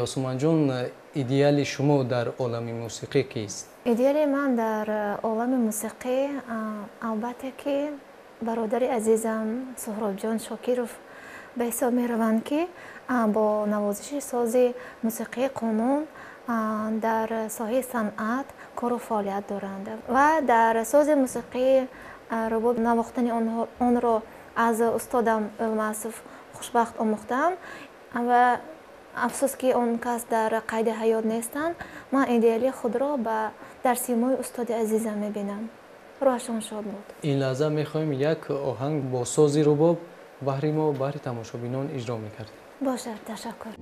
Ёсуманҷон, идеали шумо дар олами мусиқӣ кист? Идеали ман дар олами мусиқӣ, албатта, ки бародари азизам Суҳробҷон Шокиров ба ҳисоб мераванд, ки бо навозиши сози мусиқии қонун дар соҳаи санъат кору фаъолият доранд ва дар сози мусиқии рубоб навохтани онро аз устодам Ӯлмасов Хушбахт омӯхтаам ва афсӯс, ки он кас дар қайди ҳаёт нестанд. Ман идеали худро дар симои устоди азизам мебинам. Рӯҳашон шод буд. Ин лаҳза мехоҳем, як оҳанг бо сози рубоб баҳри мо, баҳри тамошобинон иҷро мекардем. Бошад, ташаккур.